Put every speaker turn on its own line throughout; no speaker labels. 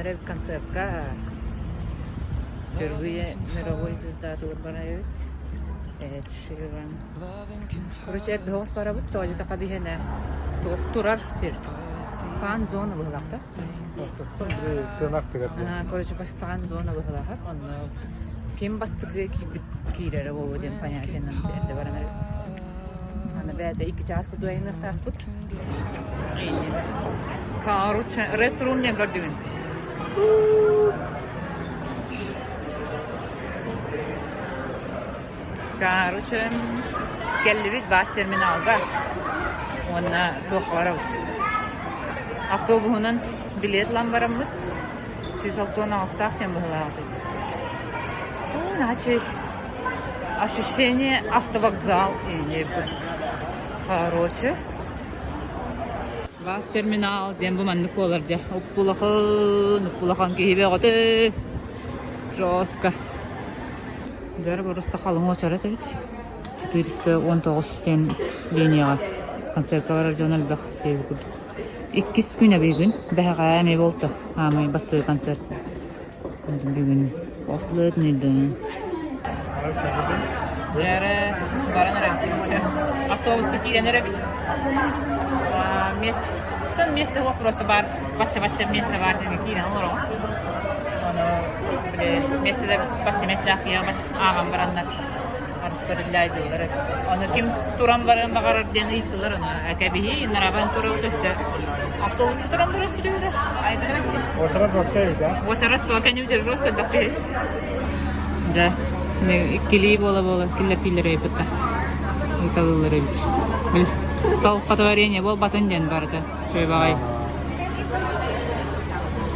эрэбит концертка. Впервые мировой звездатыгар баран эбит. Эд Ширан. Короче, эрдэ соҕус барабыт, тоҕо хабиһэнэ турар сир. Фан-зона быһылаах да?
Сыана аттыгар.
Короче, фан-зона быһылаах. Онно ким бастакы киирбит киирэрэ буолуо диэн понятиенан эрдэ баран эбит. Аны бэйэтэ икки чаас курдук айаныахтаахпыт. Короче, restroom диэн көрдүгүн. Короче, кэллибит баас терминалга уонна туохха барабыт. Автобуһунан билет ылан бараммыт 168 диэн быһыылаах этэ. Иначе ощущение автовокзал и Короче, Бас терминал диэн бу маннык буолар дьэ. Уппулахан, уппулахан киһи бөҕөтө. Жестко. Дьэ просто халыҥ уочарат эбит. 419 диэн линияҕа концертка барар дьон элбэх диэбит курдук. Иккис күн эбии күн. Бэһэҕээ эмиэ буолта. Аамай бастакы концерт. Бүгүн последний день. Дьэ баран эрэ. Автобуска киирэн эрэбит. Место, место просто бар, бачча-бачча место бар диэн киирэн олороҕун. Ону били миэстэлэр бачча миэстэлээх киһи ааҕан бараннар распределяйдыыллар эбит. Ону ким туран барыан баҕарар диэн ыйыттылар ону кэбиһии нарабан турабыт өссө автобуска туран барыах бүтүбүтэ.
Уочарат жестко эбит, а?
Уочарат туо кэннибитэ жестко элбэх киһи. Да, иккилии буола-буола киллэртиилэр эбит да. Ыыталыыллар эбит. Били столпотворение буолбатын диэн барыта. Үчүгэй баҕайы.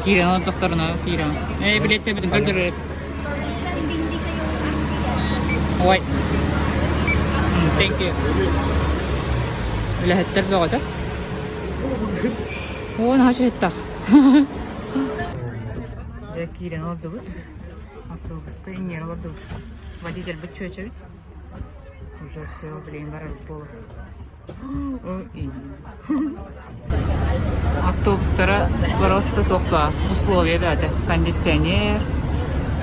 Киирэн олордохторуна киирэн. Ээ, билиэттэрбитин көрдөрөр. Ой. Thank you. Үлэһиттэр бөҕөтө. Оо, наһаа үчүгэйдэх. Дьэ, киирэн олордубут. Автобуска иҥиэрэ олордубут. Водительбит чүөчэбит. Уже все, блин, барарбыт буолуо. Автобустара просто туохха условия баата кондиционер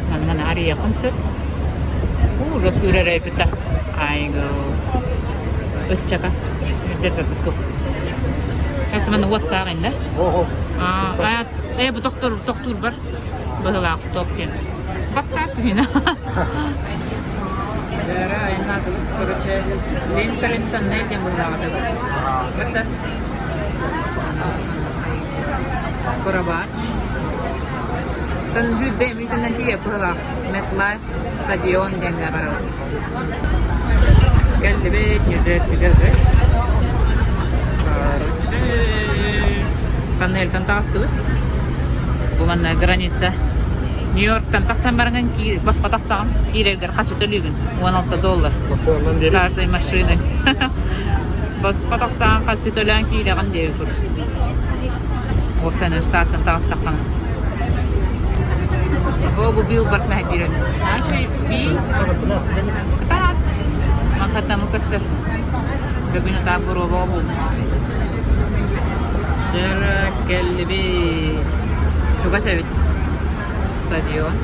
манна арыйыаххын сөп ужас үрэр эбит айгыл ыччака үрдэрбэппит кур Өссө манна уоттаах иннэ аа э бу тохтуур тохтуурбар быһылаах стоп диэн баттаас түһүнэ Бээрэ айаннаатыбыт, короче, Линкольн диэн быһылааҕа Это Куробач. Тан жүдде эмитинэн тиийэ быһылаах. MetLife стадион диэҥҥэ барабыт. Кэллибит, Нью-Джерсигэ. Короче, тоннельтан таҕыстыбыт. Бу манна граница. Нью-Йорктан тахсан бараҥын босхо тахсаҕын киирэргэр хачы төлүүгүн 16 доллар. С каждой машины. Босхо тахсаҕын хачы төлөөн киирэҕин диэби курдук. Уопсайынан штаттан таҕыстаххына. О, бу билборд мэһэйдиирин. Би Манхаттан көстөр. Бүгүн атаан боруоба буолбут. Дьэ кэллибит. Чугас эбит. Стадион.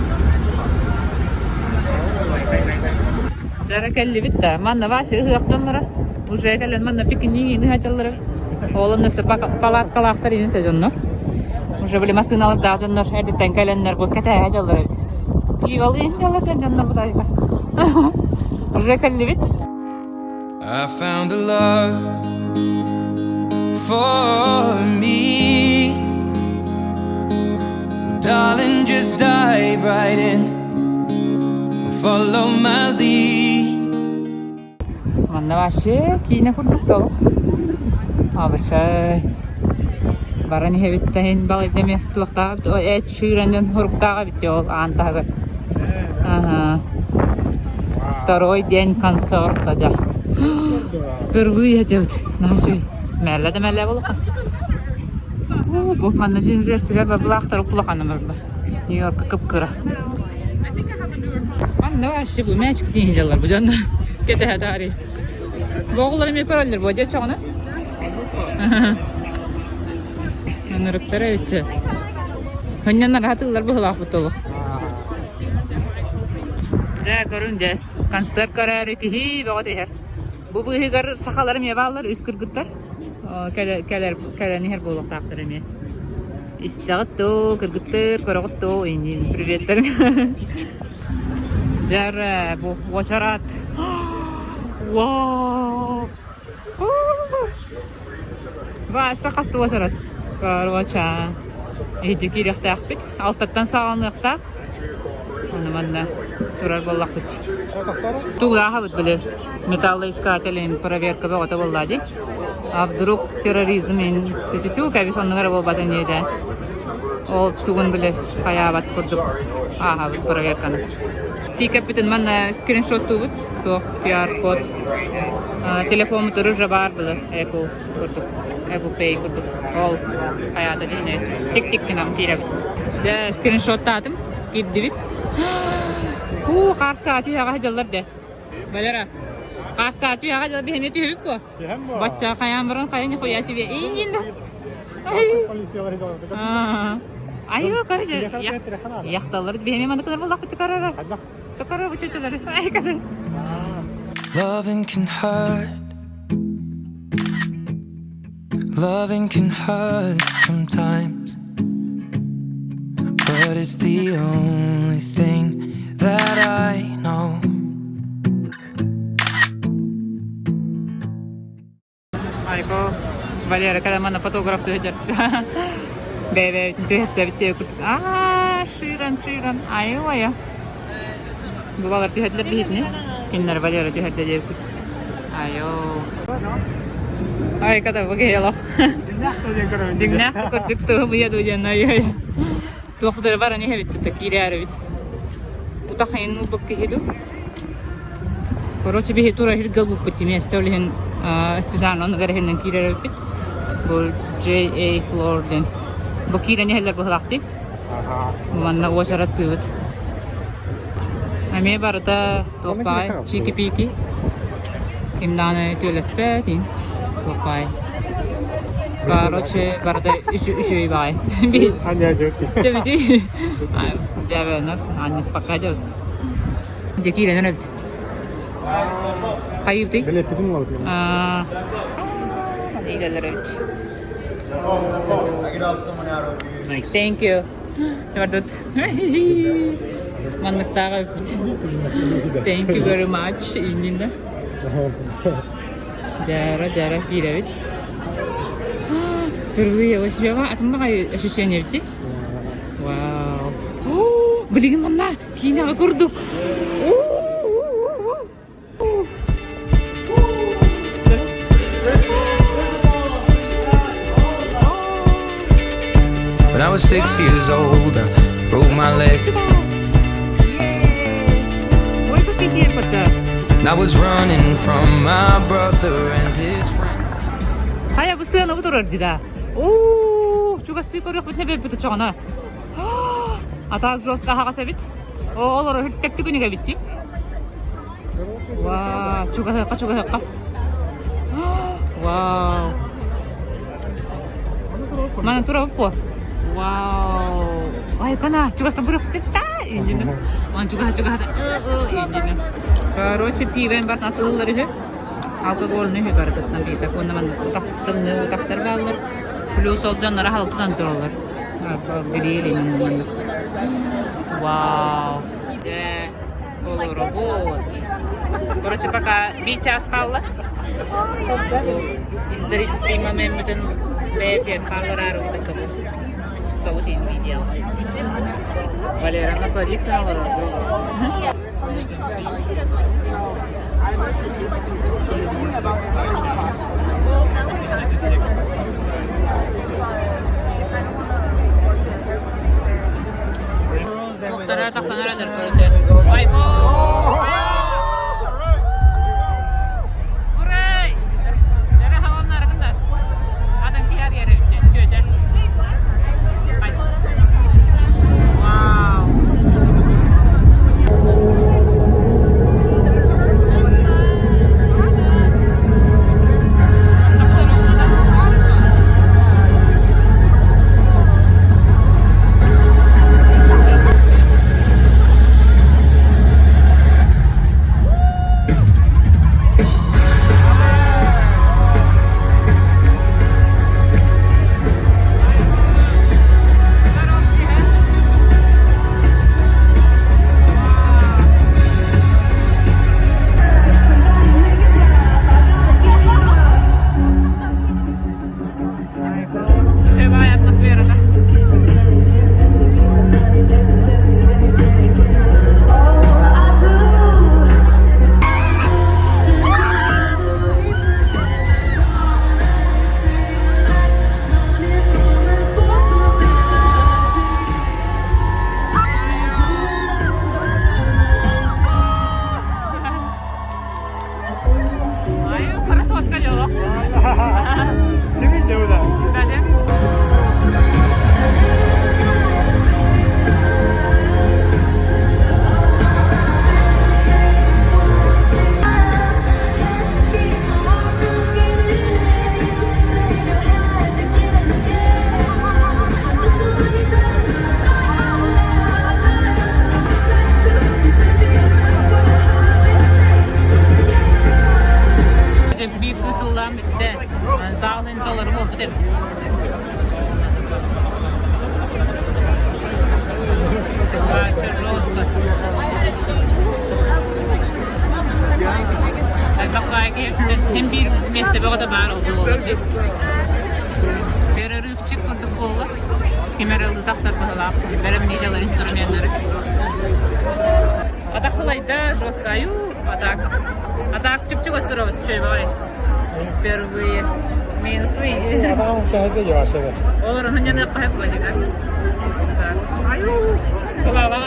Дьэ кэллибит да. Манна вообще ыһыах дьонноро. Уже кэлэн манна пикник ыһаталлара. Ол онно палаткалаахтар инитэ дьоннор. Уже били массыыналардаах дьоннор эрдэттэн кэлэннэр бу кэтээһэ дьоллор эбит. Пивалы дьоллор дьоннор бутайга. Уже кэллибит.
I found a love for me. Well, darling, just dive right in and follow my lead.
Манна вообще киинэ курдук да Абышай. Баран иһэбит балайда эмиэ туохтаах эт шиирэнэн хоруктаах эбит ол аан таһыгар. Ага. Второй день концерта дьэ. Впервые идет. Наша мэллэ да мэллэ буолуха. Бу манна дьин жестигэр бабылаахтар улахана барба. Нью-Йорка кып-кыра. Манна вообще бу мячик диэн дьаллар бу дьонно кэтэһэ таарый. Бу оҕолор эмиэ көрөллөр буо дьэ чоҕуна. Ынырыктара эбитчэ. Хынньаннар хатыыллар быһылаахпыт толук. Дьэ, көрүн дьэ. Концерт көрөөрү киһи бөҕө түһэр. Бу быыһыгар сахалар эмиэ бааллар, үс кыргыттар. Кэлэр, кэлэн иһэр буолуохтаахтар эмиэ. Истэҕит дуу, кыргыттар, көрөҕүт дуу, иннин приветтэр. Дьэ, бу уочарат. Вау! Ваша хас да уочарат. Короче, иһирдьэ киириэхтээхпит. Алтаттан саҕаланыахтаах. Аны манна турар буоллахпыт. Тугааһабыт били металлоискателин проверка бөҕөтө буолла дии. А вдруг терроризм түтүтүү кэбис оннугар буолбатын диэтэ. Ол тугун били хайаабат курдук ааһабыт проверканы. Тиикэппитин манна скриншоттуубут туох QR-код. Телефоммутугар уже баар было Apple курдук Apple Pay курдук ол хайаата диһине тик-тик гынан киирэбит. Дьэ скриншоттаатым киирдибит. Уу хааска түһэҕэ сылдьаллар дэ. Валера, хааска түһэҕэ дьаллар биһиэни түһүбүт буо. Бачча хайаан баран хайа нихуя себе. Иин Айыы, короче, яхталар биһиэни маныкылар буллахпыт чукарара. Чукара бу чучулары. Ай, кады.
Loving can hurt. Loving can hurt sometimes. But it's the only thing that I know.
Айко, Валера, когда мана фотограф түһэр. Бэйбэ түһэстэбит Аа, ширан, ширан, айы-ая. Бу балар түһэрдилэр биһитини. Кинилэр Валера түһэрдэ диэбит. Айо. Ай, когда выгелох. Дьиҥнээх курдук туһу буйа диэн ай Туохтары баран иһэбит кытта киирээрэбит. Утахайын ылбыт киһи дуу. Короче, биһи тура иһиргэ ылбыппыт миэстэ ол иһин специально оннугар иһинэн киирэр эбиппит. Бу J.A. Floor диэн. Бу киирэн иһэллэр быһылаахтыы. Манна уочараттыыбыт. Эмиэ барыта туох баай чики-пики. Ким даҕаны түөлэспэт ин туох баай. Короче, барыта үчүгэй баҕай. Дьэбити. Дьэбэнэ, аннис пока дьэбит. Дьэ киирэн эбит. Хайыыбытый?
Билэппитин уларытым.
Илэлэр эбит. Thank you. Көрдүт. Манныктааҕы эбит. Thank you very much. Иннинэ. Дьара, дьара киирэбит. Впервые вообще атыммаҕай ощущение эбит. Вау. Билигин манна киинэҕэ курдук.
When I was 6 years old, I broke my leg.
Ой, сколько
And I was running from my brother and his friends.
Хайа бу сыана бу турар дии Оо, чугастыы көрүөхпүт нэбэппит очоҕуна. А так жестко аһаҕас эбит. Оо, олору тэпти күнүг эбит дии. Вау, чугаһыахха, чугаһыахха. Вау. Мана турабыт по. Вау. Ай, кана, чугастан көрүөхпүт та. Иннинэ. Он чугаһа, чугаһа. Иннинэ. Короче, пиибэн бар атыллар үһү. Алкогольный үһү барытыттан биитэ. Уонна манна утахтар, утахтар бааллар. Плюс ол дьоннор аһалтынан тураллар. Гриль именно маннык. Вау. Дьэ, олоробут. Короче, пока биир час хаалла. Исторический момеммытын бэйэпиэн хааллараары утаккабыт. Устабыт иһин видео. Валера насладись олорор. Тохтара тахтанара дьаркырыты. Айхо! Урай! Дара хаваннаргында. Адам киһар яре чүөчэ. Вау! Һин биир миэстэ бөҕөтө баар ол буолар дии. Перерывчик курдук буолла. Ким эрэ ылыы тахсар быһыылаах. Бэлэмниилэр инструменнары. Атах кылайда жестко аю, а так. А так чуп-чук острово чуй бай. Впервые. Минус твои. Олор онон кайып койдук. Аю, кылала.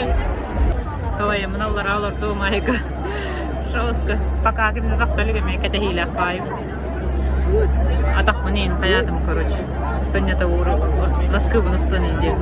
Кылайымын аллара олорду майга. Жестко. Пока ким тахсалык эме кэтэһиилээх баайым. Атахпын иин хайаатым короче. Сынньата ууру наскыбын устан иин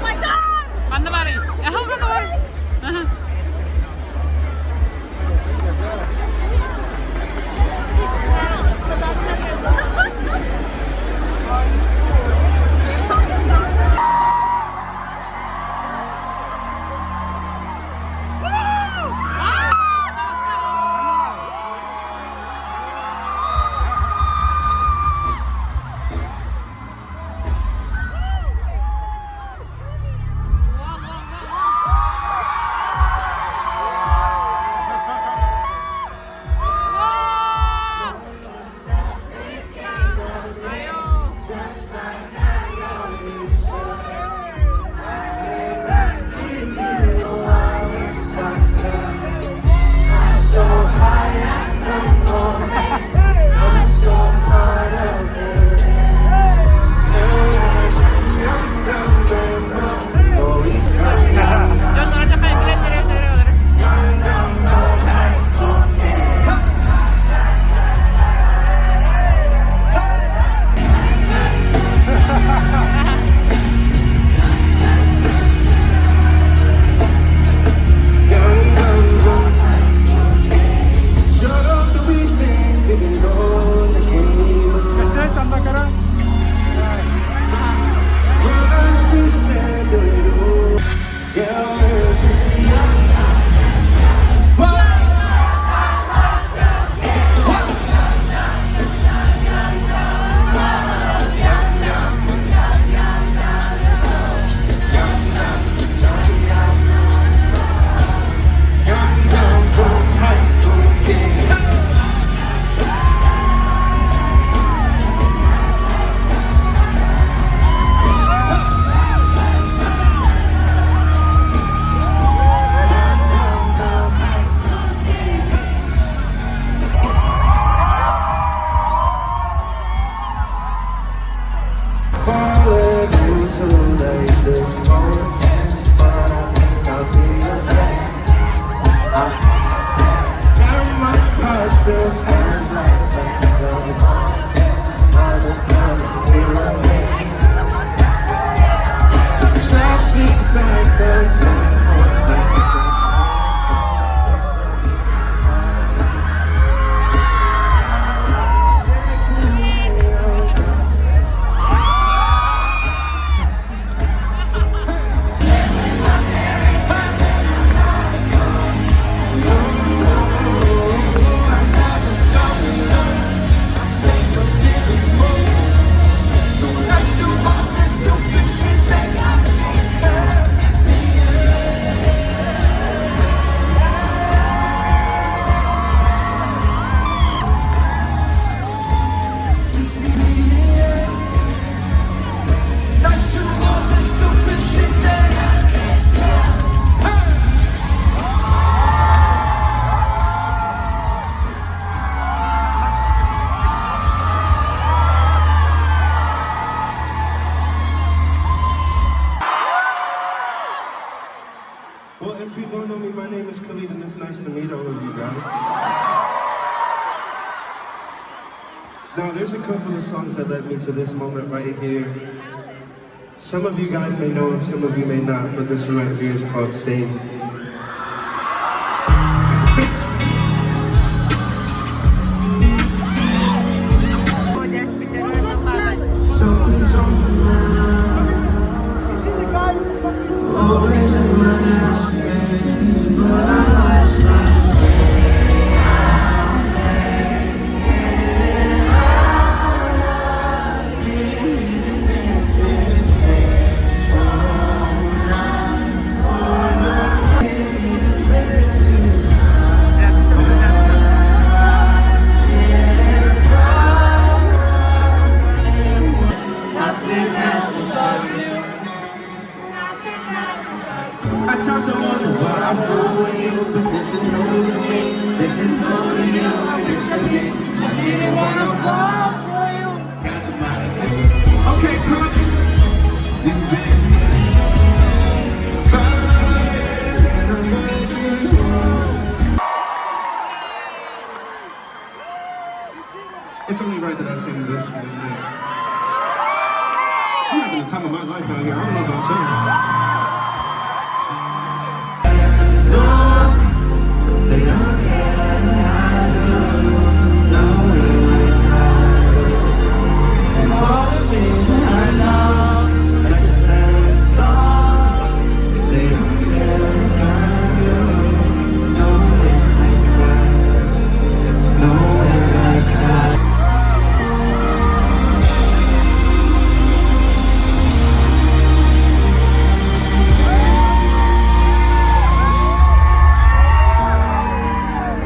Айка. Манна барый. Аха, манна бар.
Well, if you don't know me, my name is Khalid, and it's nice to meet all of you guys. Now, there's a couple of songs that led me to this moment right here. Some of you guys may know him, some of you may not, but this one right here is called Save. Something's on my mind. Always in my space, but I lost my I tried to wonder why I fool with you, but this is no to me. This is no to you, this is me. I didn't wanna fall for you. Got the mind to- Okay, crunch. You been It's only right that I sing this one. Yeah. I'm having the time of my life out here. I don't know about y'all.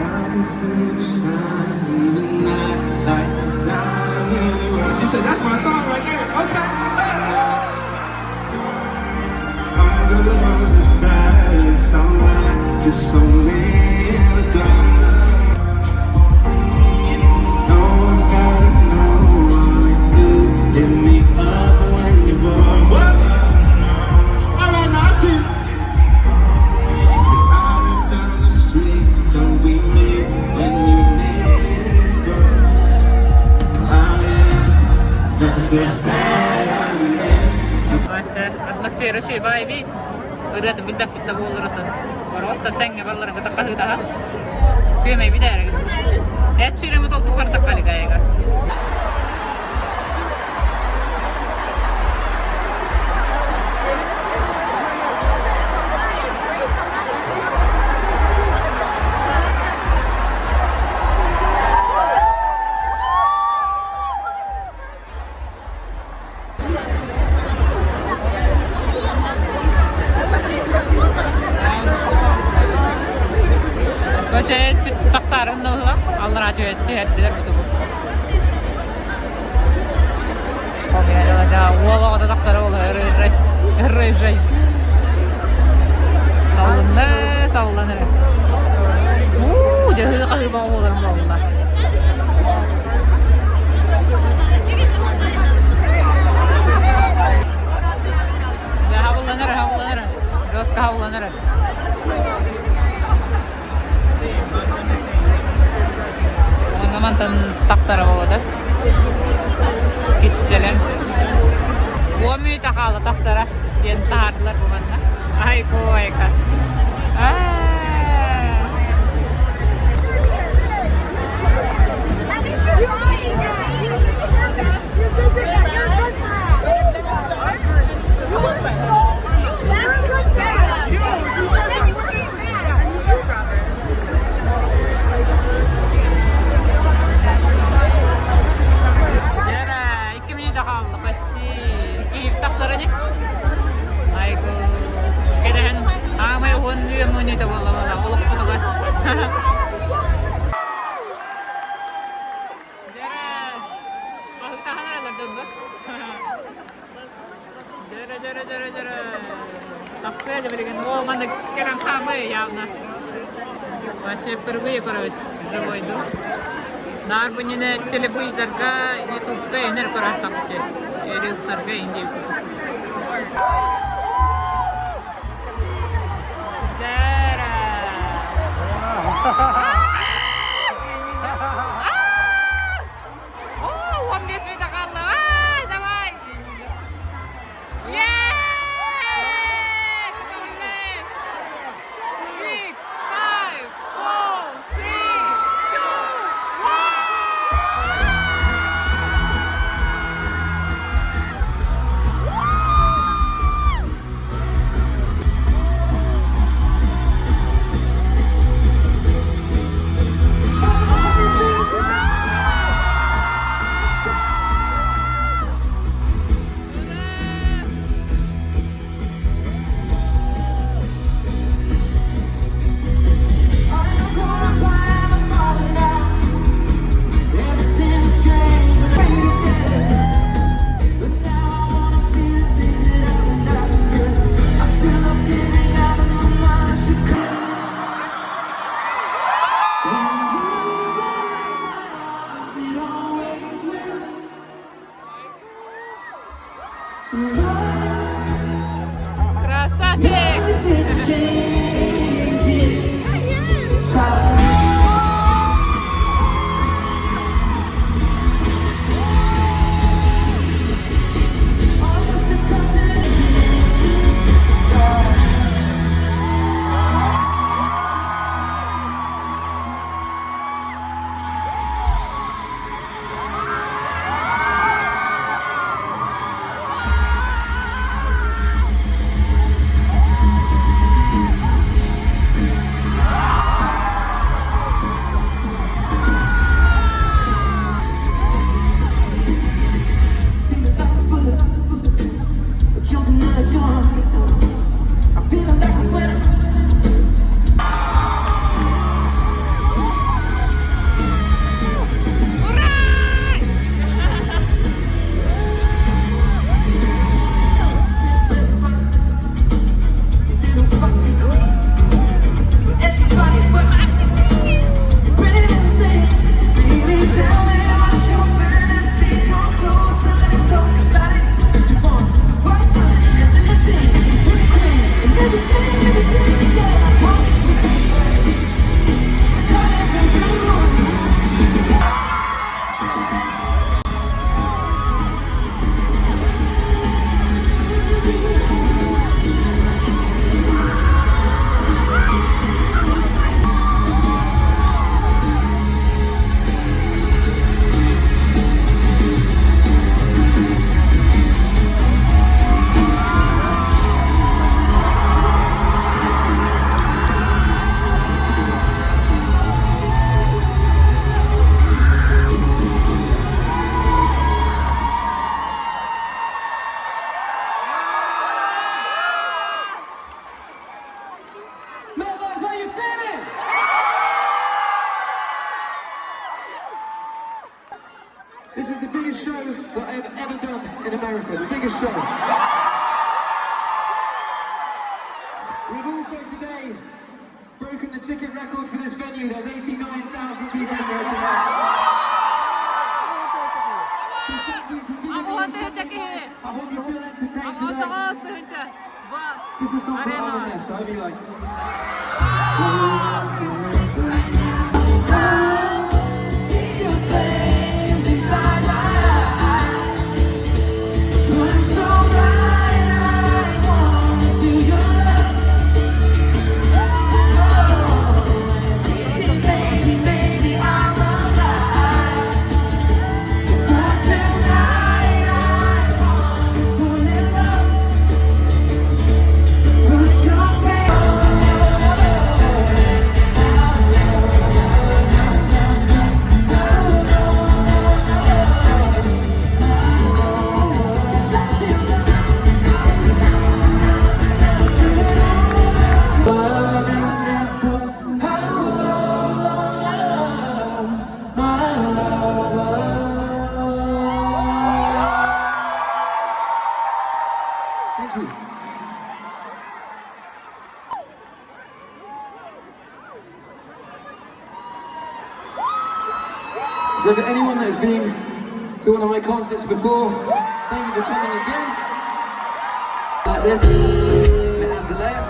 I can see you shine in the night like a diamond. She said, that's my song right there. Okay. I'm good on the side. It's alright. Just so in the dark. No one's gotta know what we do. Hit me up when you're bored. What? All right, now I see. 'Cause I live down the street, so we meet when you miss work. Nothing feels better.
Вообще, атмосфера үчүгэй эбит. Ырыата билбэппит да буоларытын. Просто тэҥҥэ балларга таххаһыытаһа. Күөмэй бүтээригин. Эт сүүрэммит ол тухары таххалыгаайга. Көчөт тахсарын да ыла, аллараа түһэрдилэр бутугу. Уол оҕото тахсара буолла ыррый Саллынна, саллан эрэ. Уу, дьаһыы хаһыы буоларым буолла. Хабылланар, хабылланар. Жестко хабылланар. Онно мантан тахсара буолла. Кистэлэҥ. Уон мүнүүтэ хаалла тахсара диэн таһаардылар бу манна. Айко, айка. Дьэ, 2 мүнүүтэ хаалла почти. Киһи тахсара ини. Айгу. Кэтэһэн аамай уон мүнүүтэ буолла буолла. Олохпутугар. Дьэ, хаһан эрэлэр дьоннор. Дьөрө, дьөрө, дьөрө, дьөрө. Тахсыа дьэ билигин. Оо, манна кэлэн хаамай явно. Вообще впервые көрөбүт живой ду. Наар бу иннинэ телевизорга, ютубка энер көрөр тахсы. Рилстарга инди. Дьэрэ. О, 15 минут хаалла. Ай, давай. Е! Красавчик!
Life is changing. Time. Feeling like a bullet, jumping out of gun. I'm feeling like a winner.
Ура!
Little foxy queen. Everybody's watching. You're pretty little thing. Baby, tell me what's your fantasy. Come closer, let's talk about it. You want white wine in a limousine, whipped cream, and everything in between. Yeah, I want it with you. Got it for you. MetLife, how you feeling? This is the biggest show that I've ever done in America, the biggest show. We've also today broken the ticket record for this venue. There's 89,000 people in here tonight. So thank you for giving me a Sunday night. I hope you feel entertained today. This is a song called I'm a Mess, so I'd be like. Oh, I'm a mess, See the flames inside my eyes. Burn so bright, I wanna feel your love. Oh, is it maybe, maybe I'm alive. For tonight, I wanna fall in love. Put your face. Burning for how long I love my lover. Thank you. So for anyone that has been to one of my concerts before, thank you for coming again. Like this, and it adds a layer.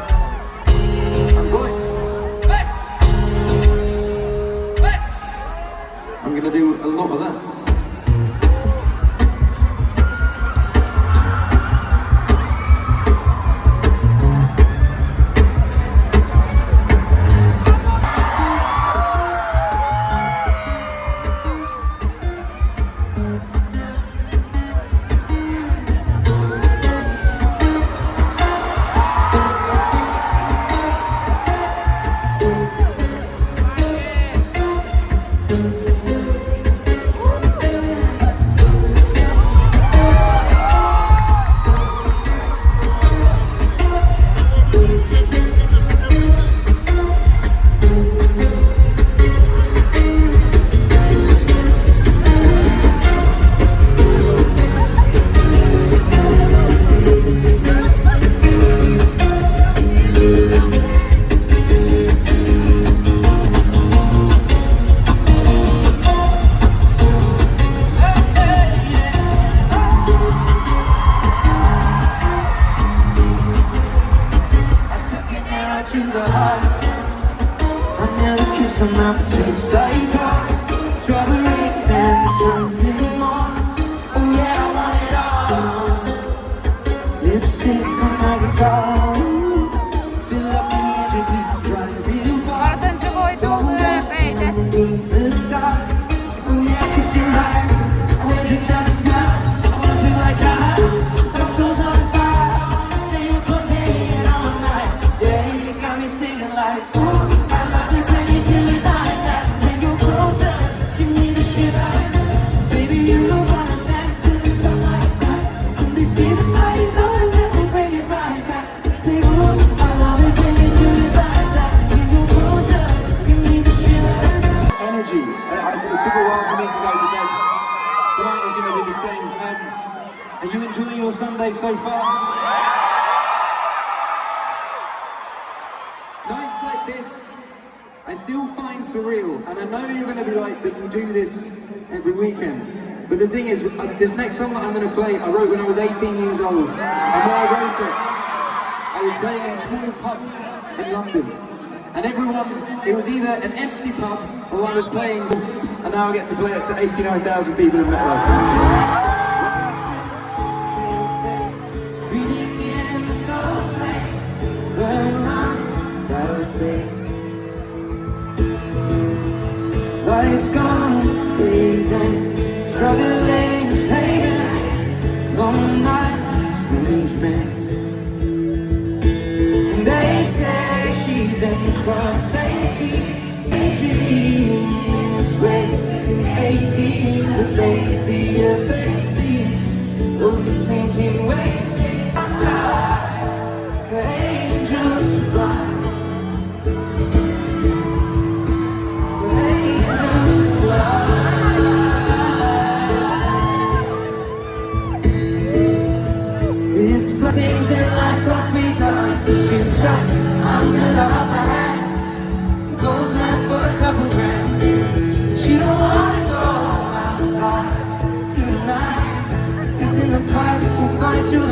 I'm going. Hey! Hey! I'm gonna do a lot of that.
she like. I wanna drink down the smell. I wanna feel like I, my soul's on fire. I wanna stay up all day and all night. Yeah, you got me singing like, ooh, I love it when you do it like that. When you're closer, give me the shivers. Baby, you wanna dance till the sunlight cracks. When they see the lights on, let me bring it right back. Say, ooh, I love it when you do it like that. When you're closer, give me the shivers.
Energy. It took a while for me to go to bed. Tonight is going to be the same. Are you enjoying your Sunday so far? Nights like this, I still find surreal, and I know you're going to be like, but you do this every weekend. But the thing is, this next song that I'm going to play, I wrote when I was 18 years old, and when I wrote it, I was playing in small pubs in London, and everyone, it was either an empty pub or I was playing, and now I get to play it to 89,000 people in MetLife.
Breathing in the snowflakes, burn like sour taste. Lights gone, blazing, struggling is pagan. Long night, strange man. And they say she's in class 18, dreaming this way since 18, but lately the sea is only sinking way outside. The angels to fly, the angels to fly. If the things in life come free to us, she's just under the upper hand. Goes mad for a couple grams. She don't wanna go outside tonight. 'Cause in the park we'll find you.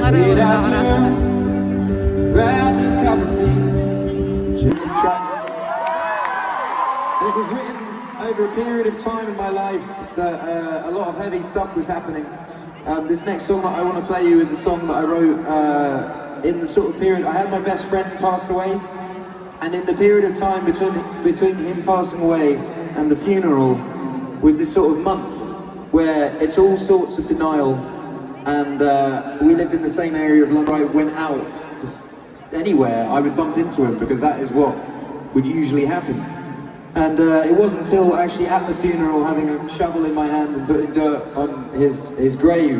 Саҥара
Hit out the
олордоҕуна.
room, grabbed a couple of these, some tracks. And it was written over a period of time in my life that a lot of heavy stuff was happening. This next song that I want to play you is a song that I wrote in the sort of period I had my best friend pass away, and in the period of time between him passing away and the funeral was this sort of month where it's all sorts of denial, and we lived in the same area of London. I went out to anywhere, I would bump into him because that is what would usually happen. And it wasn't until actually at the funeral, having a shovel in my hand and putting dirt on his grave,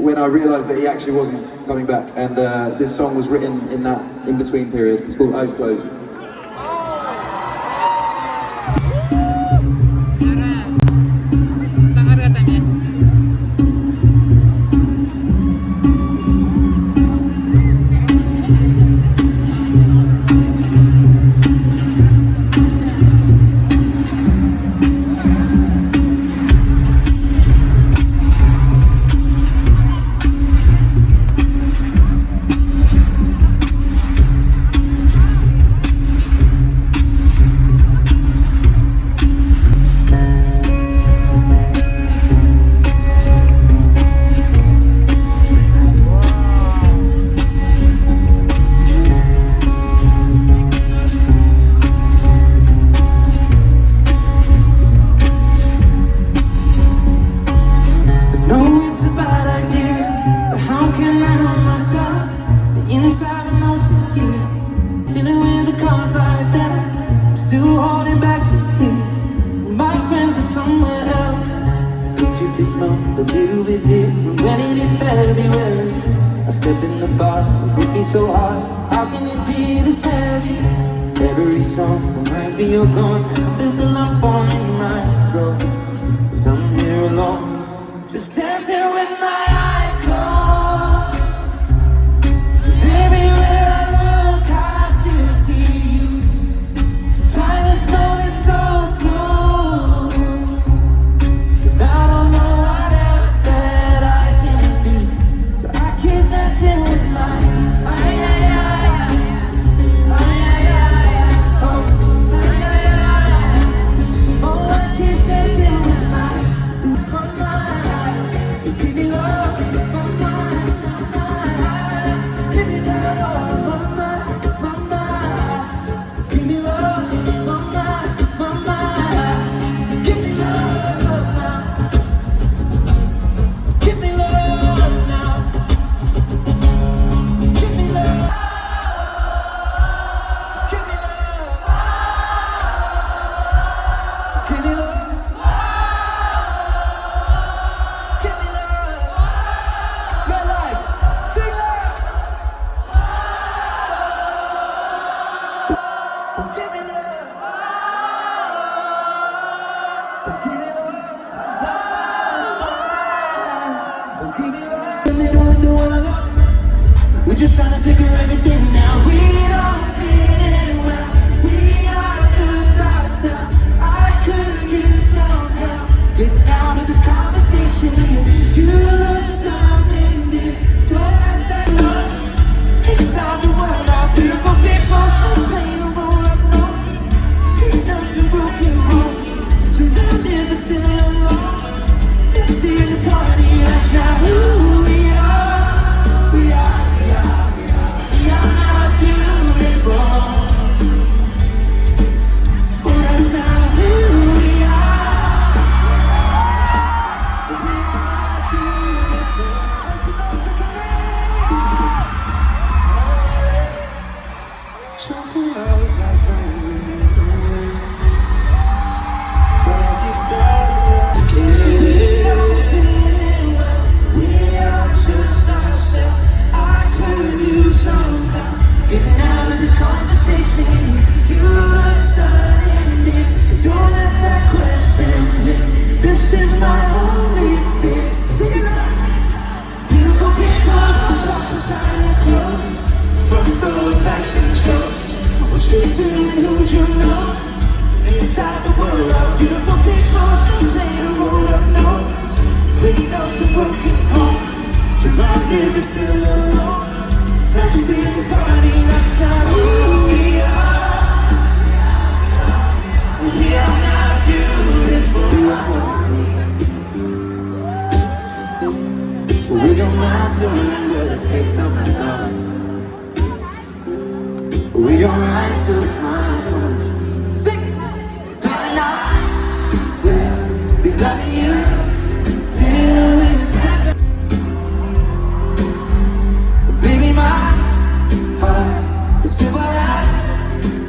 when I realised that he actually wasn't coming back. And this song was written in that in between period. It's called Eyes Closed.
Саҥарыа эмиэ.
No, it's a bad idea, but how can I help myself? The inside I knows this year, dealing with the cards like that. I'm still holding back these tears. My friends are somewhere else. Pictured this month a little bit different. When it in February, I step in the bar, it would be so hard. How can it be this heavy? Every song reminds me you're gone. I feel the lump on my throat. 'Cause I'm here alone, just dancing with my eyes closed. 'Cause everywhere I look, I still see you. Time is moving so slow. And I don't know what else that I can do. So I keep dancing with my eyes, closed. Oh, I keep dancing with my, my mind. You keep me love, my mind, my mind. Give me love, my mind, my mind. Give me love, my mind, my mind. Give me love now. Give me love now. Give me love. Give me love. Give me love. Give me love. My life. Sing loud. Give me love. Give me love. My mind, my mind. Give me love. The middle with the one I love. We're just trying to figure everything out. We don't fit in well. We are just ourselves. I could use some help. Get out of this conversation. You look stunning, dear. Don't I say no? Inside the world, our beautiful people, champagne and roll up, no peanuts and broken homes. Surrounded but still alone. Let's feel the party. That's not who we are. We are, we are, we are, we are not beautiful. Oh, that's not who we are. We are not beautiful. Living still alone. Let's be the party, that's not who we are. We are not beautiful. We don't mind still remember the taste of my love. We your eyes still smile for us. Sing! Darling, I will be loving you till we're seven. Baby, my heart is civilized.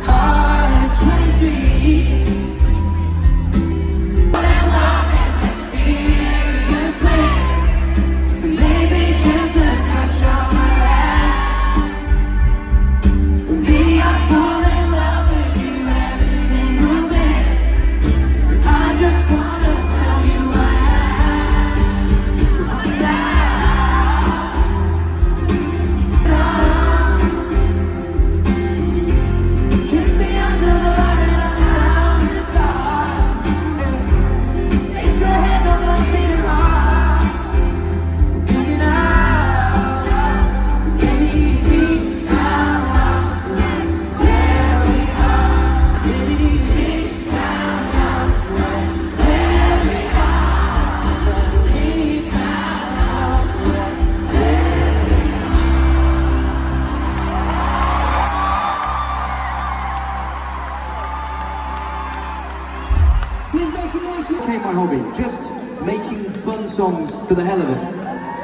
Heart at 23. But I love in mysterious way. Maybe just a touch of her hand. Me, I fall in love with you every single day. I just wanna tell you I am. So honey, now, now. Kiss me under the light of a thousand stars. Yeah. Place your hand on my beating heart. Thinking out loud, baby, we found out where we are. Baby, we found out where we are. We found out. Please make some noise. Became my hobby, just making fun songs for the hell of it.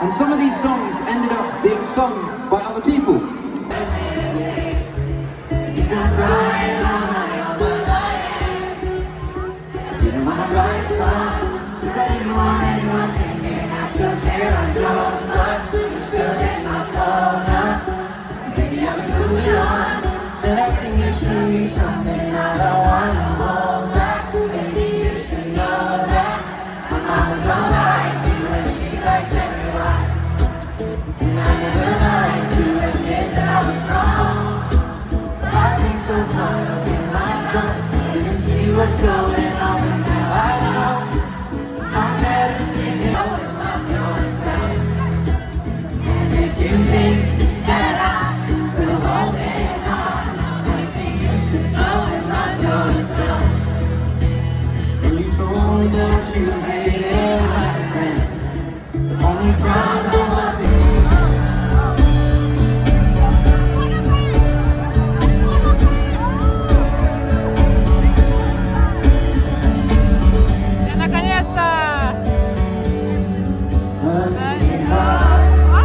And some of these songs ended up being sung by other people. Didn't wanna write a song, 'cause I didn't want anyone thinking I still care. I'm done, but I'm still hitting my phone up. Baby, I've been moving on, and I think it should be something that I wanna hold back. Maybe you should know that my mama don't like you, and she likes everyone. And I never like to admit that I was wrong. I've been so caught up in my drum, didn't see what's going on, and now I know I'm better sleeping on yourself. And if you think that I'm still holding on to something, you should know and love yourself. And you told me that you hated my friend. The only problem was me.
Я наконец-то!
Loving hard,
А!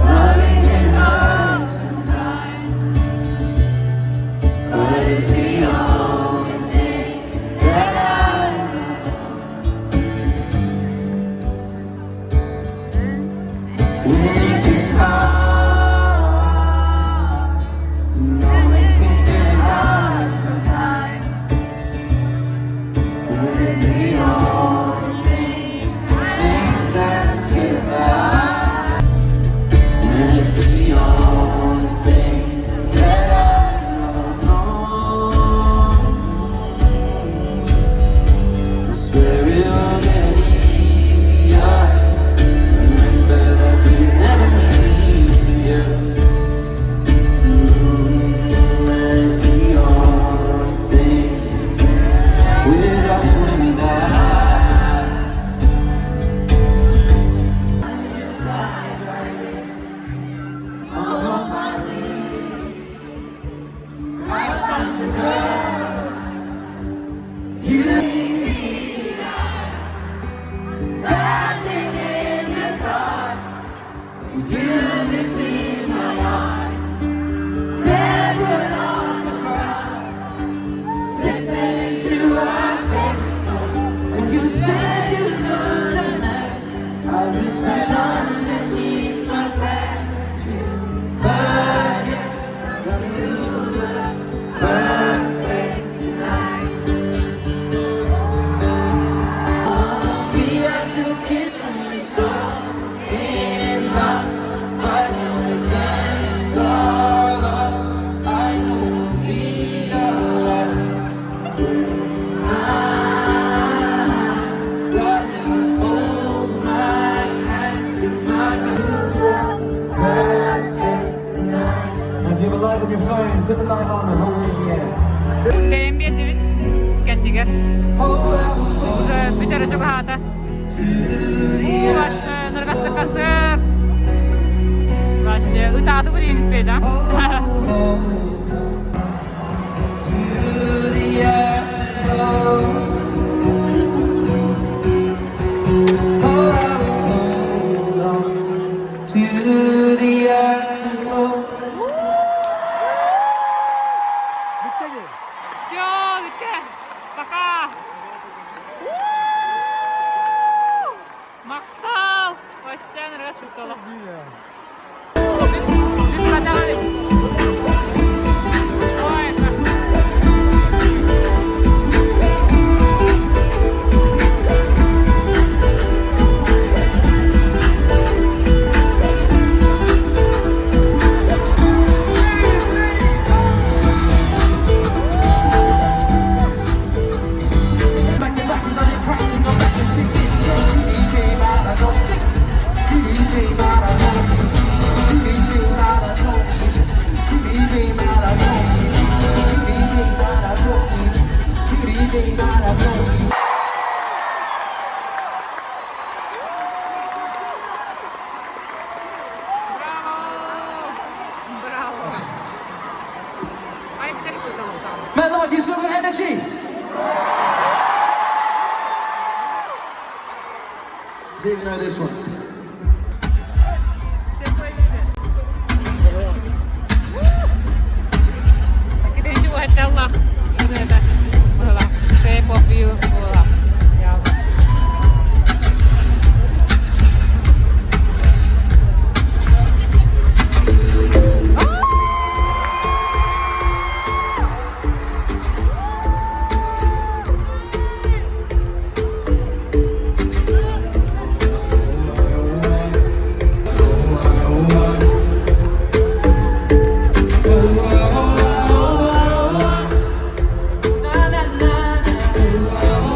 loving can hurt sometimes. But it's the only thing that I know. When it gets hard, you know it can get hard sometimes. But it's the only thing that makes us survive. And it's the only thing that I know. I swear it will get easier. Remember that we never easier. And it's the only thing with us when we die. It's Follow my lead. I found the girl. You dancing in the dark. With you between my arms. Barefoot on the ground. Listening to our favorite song. When you said you looked a mess, I whispered underneath my breath. But yeah, gonna do the perfect tonight. We are still kids when we're so in love, fighting against all odds. I know we'll be alright this time. God, just hold my
Put the light on and hold it in the air.
Тэйэн биэрдибит кэннигэр. Уже бүтэрэ чугаһаата. Ваш ныргасты концерт. Вообще, ытааты бурин успеет, а?
To the afterglow. Oh, I will hold on to the afterglow.
Все, бүттэ. Пока. Махтал. Вообще ныргасты тула. Бүт хатаҕа. Ой,
Back to back is on it cracks and I'm back to sing this shit. Really came out, I don't sick. Really came out, I don't need. Really came out, I don't need you. Really came out, I don't need you. Really came out, I don't need you. Really came out, I don't need you.
Браво! Браво! Ай, бүтэр буолла.
Man, life, you still got energy? See if you know this one.
Китенчи уһатталла. Это была Shape of You была. Я.
Na na na na.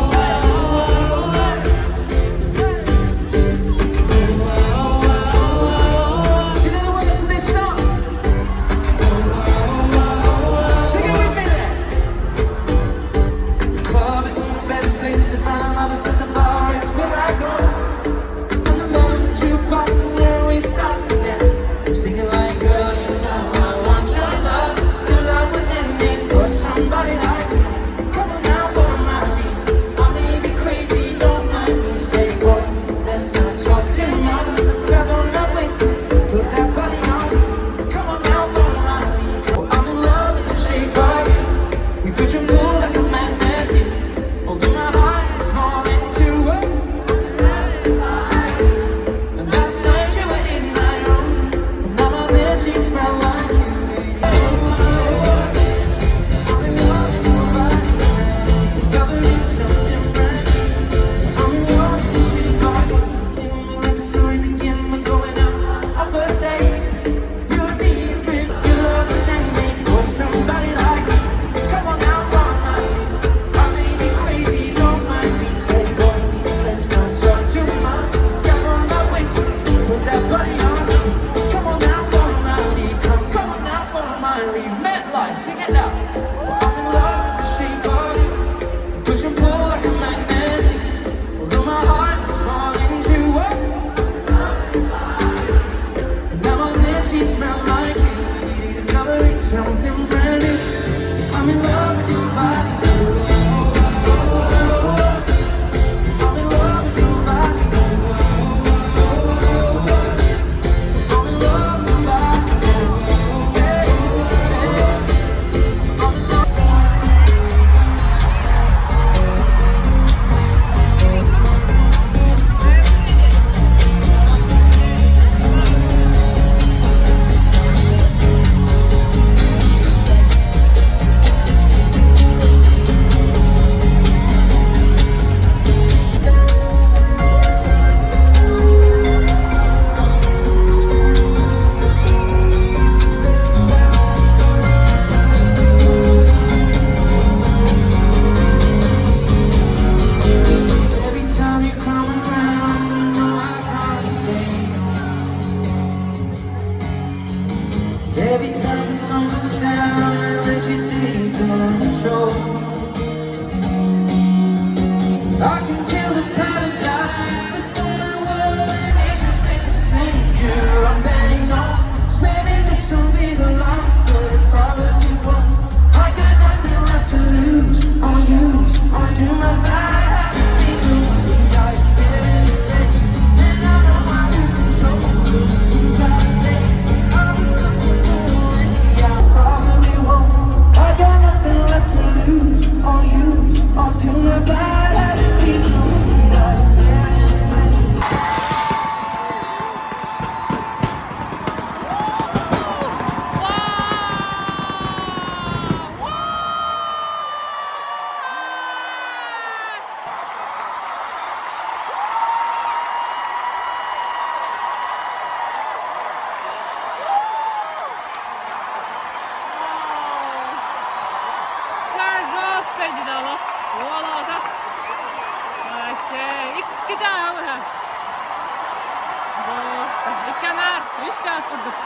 Икки анаар, үс чаас курдук.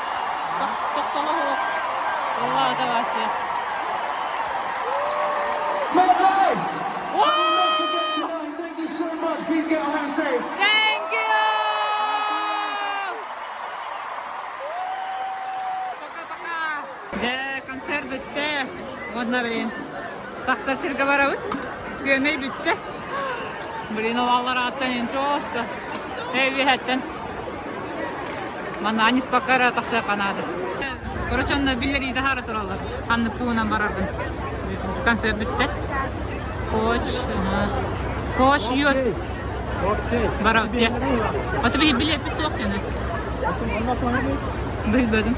Тохтоло суох. Ыллаата вообще.
MetLife! I will not forget tonight. Thank you so much. Please get home safe.
Thank you! Пока-пока! Дьэ, концерт бүттэ. Уонна, блин, тахсар сиргэ барабыт. Күөмэй бүттэ. Блин, ол алларааттан просто эбиһэттэн. Манна Анис пока эрэ тахсыахха наада. Короче, онно биллэрии таһаара тураллар. Ханнык тугунан барарбын. Концерт бүттэ. Коч, Коч юс. Барабыт дьэ. Ото биһи билиэппит суох диэн. Билбэтим.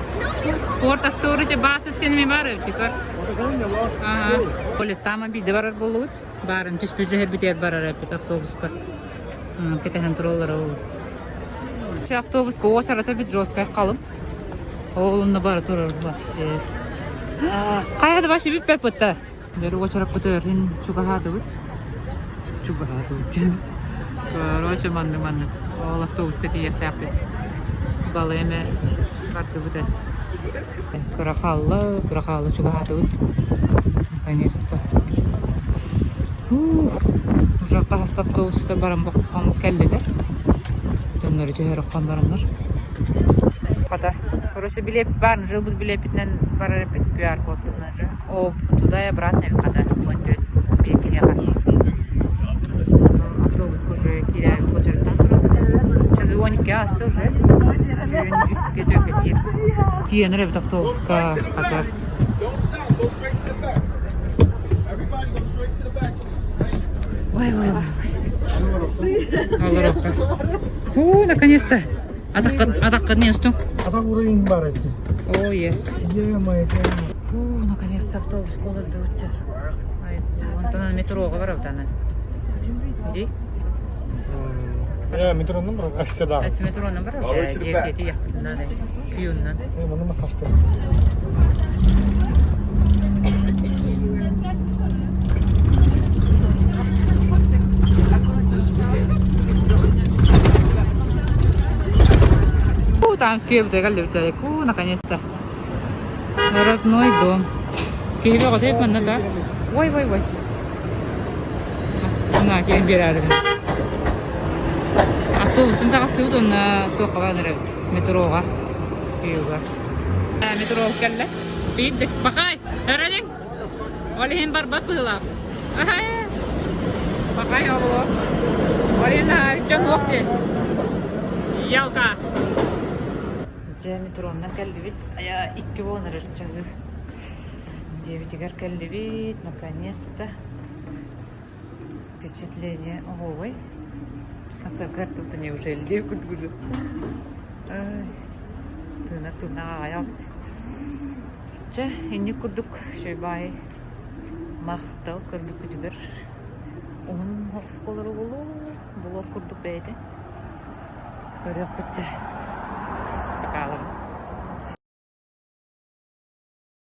Порт Авторити баас истиэнэ баар эбит көр. Ага. Таама биирдэ барар буоллубут. Баарын түспүт түһэрбитигэр барар эппит автобуска. Кэтэһэн тураллара ол. Автобуска уочарата бит жесткай халым. Ол онно бара турар вообще. Хайа да вообще бүппэт бытта. Бері уочараппыт өрүн чугаһаатыбыт. Чугаһаатыбыт диэн. Короче, маннык маннык. Ол автобуска тиийиэхтээхпит. Балай эмэ бардыбыт ээ. Кыра хаалла, кыра хаалла чугаһаатыбыт. Наконец-то. Ух, уже хаһыста автобуста баран боххон кэллилэр. Дьоннору түһэр оххон бараннар. Хата, короче, билиэп баар, жыл билиэппитинэн барар эппит QR-кодтарынан же. О, туда и обратно хата, 14 биир киһиэхэ. Автобуска уже киирэ уочараттан турабыт. Часы 12 ааста уже. Түүн үскэ түөркэ тиийэр. Тиийэн эрэбит автобуска хата. Ой, ой, ой. Олорохха. Фу, наконец-то. Атаххын не устуҥ?
Атах уровень бар эти.
О, yes.
Е, моя
Фу, наконец-то автобус олордубут. Онтон метроға барабыт аны. Ди?
Я метронун бар, әссе да.
Әссе метронун бар. Жертети яктынан, күйүннан.
Э, муну масаштыр.
Там скеп наконец-то. Родной дом. Киһи бөҕөтө манна да. Ой, ой, ой. На, киһи биэрэрим. Автобустан таҕыстыбыт уонна туохха баран эрэбит? Метроҕа. Киевга. Метро кэллэ. Биирдик. Бахай, эрэниҥ. Ол иһин барбат быһыылаах. Бахай оҕолор. Ол иһин дьон уох диэн. Ялка. Дьэ, метроннан кэллибит. Айа, икки буолан эрэр чаһыы. Дьиэбитигэр кэллибит, наконец-то. Впечатление оһуобай. Концертка тут неужели курдук уже. Тыына тыына аҕайабыт. Чэ, инник курдук үчүгэй махтал көрбүккүтүгэр уһун оскуолары булуу, булуох курдук бэйэтэ. Көрүөхпүт чэ.